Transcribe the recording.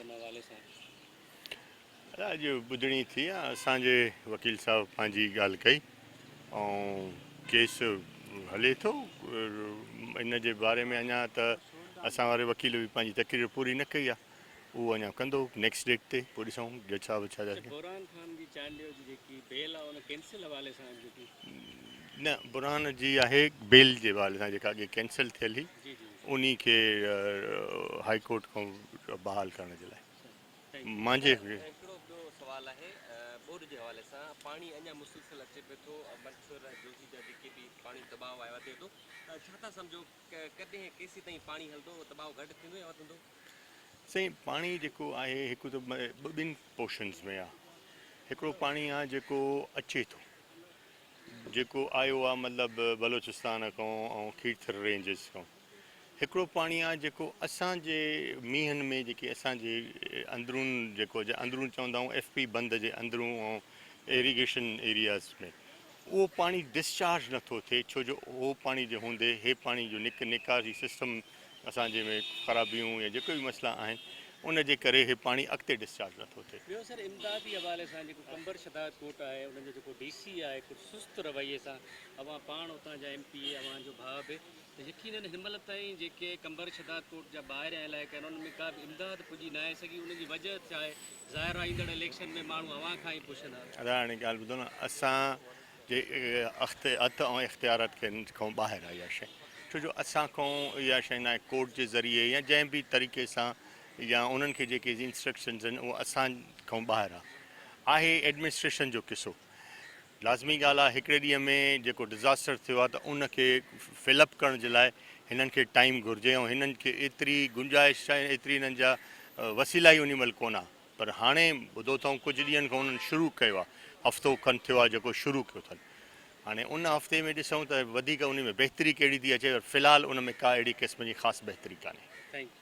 ان حوالي سان. ادا اڄ ٻڌڻي ٿي آ اسان جي وڪيل صاحب پنهنجي ڳالهه ڪئي ۽ ڪيس هلي ٿو ان جي باري ۾ اڃا ته اسان واري وڪيل به پنهنجي تقرير پوري نه ڪئي آ اهو اڃا ڪندو نيڪسٽ ڊيٽ تي پوء ڏسون جج صاحب ڇا ٿا اڇا برهان خان جي چانڊيو جي جيڪي بيل آ ان ڪينسل حوالي سان جيڪي. نه برهان جي آهي بيل جي حوالي سان جيڪا اڳي ڪينسل ٿيل هئي جي جي. انهي کي هائي ڪورٽ کان بحال ڪرڻ جي لاء. مانجهي هئي. هڪڙو ٻيو سوال آهي ٻوڏ جي حوالي سان پاڻي اڃا مسلسل اچي پيو ٿو منڇر ۽ جوهي جا جيڪي به پاڻي دٻاء آهي وڌي ٿو ڇا ٿا سمجهو ڪڏهن ڪيسيتائين پاڻي هلندو دٻاء گهٽ ٿيندو يا وڌندو؟ سائين پاڻي جيڪو آهي هڪ ته ٻن پورشنز ۾ آهي هڪڙو پاڻي آهي جيڪو اچي ٿو جيڪو آيو آ مطلب بلوچستان کان ۽ کيرٿر رينجز کان هڪڙو پاڻي آ جيڪو اسان جي مينهن ۾ جيڪي اسان جي اندرون جيڪو اندرون چوندا آهيون ايف پي بند جي اندرون ۽ ايريگيشن ايرياز ۾ اهو پاڻي ڊسچارج نٿو ٿئي ڇو جو اهو پاڻي جي هوندي هي پاڻي جو نڪ نڪاسي سسٽم اسان جي ۾ خرابيون يا جيڪي به مسئلا آهن ان جي ڪري هي پاڻي اڳتي ڊسچارج نٿو ٿئي. ٻيو سر امدادي حوالي سان جيڪو قمبر شھداد ڪوٽ آهي ان جو جيڪو ڊي سي آهي ڪجهه سست رويي سان اوهان پاڻ اتان جا ايم پي اي اوهان جو ڀاء به ته يقينن هن مهل تائين جيڪي قمبر شھداد ڪوٽ جا ٻاهريان علائقا آهن انهن ۾ ڪا به امداد پڄي ناهي سگهي ان جي وجه ڇا آهي ظاهر آهي ايندڙ اليڪشن ۾ ماڻهو اوهان کان ئي پڇندا. ادا هاڻي ڳالهه ٻڌو نه اسان جي هٿ ۽ اختيارات کان ٻاهر آهي اها شيء ڇو جو اسان کان اها شيء ناهي ڪورٽ جي ذريعي يا جنهن به طريقي سان يا انهن کي جيڪي انسٽرڪشنز آهن اهو اسان کان ٻاهر آهي آهي ايڊمنسٽريشن جو قصو لازمي ڳالهه آهي هڪڙي ڏينهن ۾ جيڪو ڊزاسٽر ٿيو آهي ته ان کي فل اپ ڪرڻ جي لاء هنن کي ٽائيم گهرجي ۽ هنن کي ايتري گنجائش ايتري هنن جا وسيلا ئي انهي مهل ڪونه پر هاڻي ٻڌو اٿئون ڪجهه ڏينهن کان انهن شروع ڪيو آهي، هفتو کن ٿيو آهي جيڪو شروع ڪيو اٿن. هاڻي ان هفتي ۾ ڏسون ته وڌيڪ انهي ۾ بهتري ڪهڙي ٿي اچي پر في الحال ان ۾ ڪا اهڙي قسم جي خاص بهتري ڪانهي. Thank you.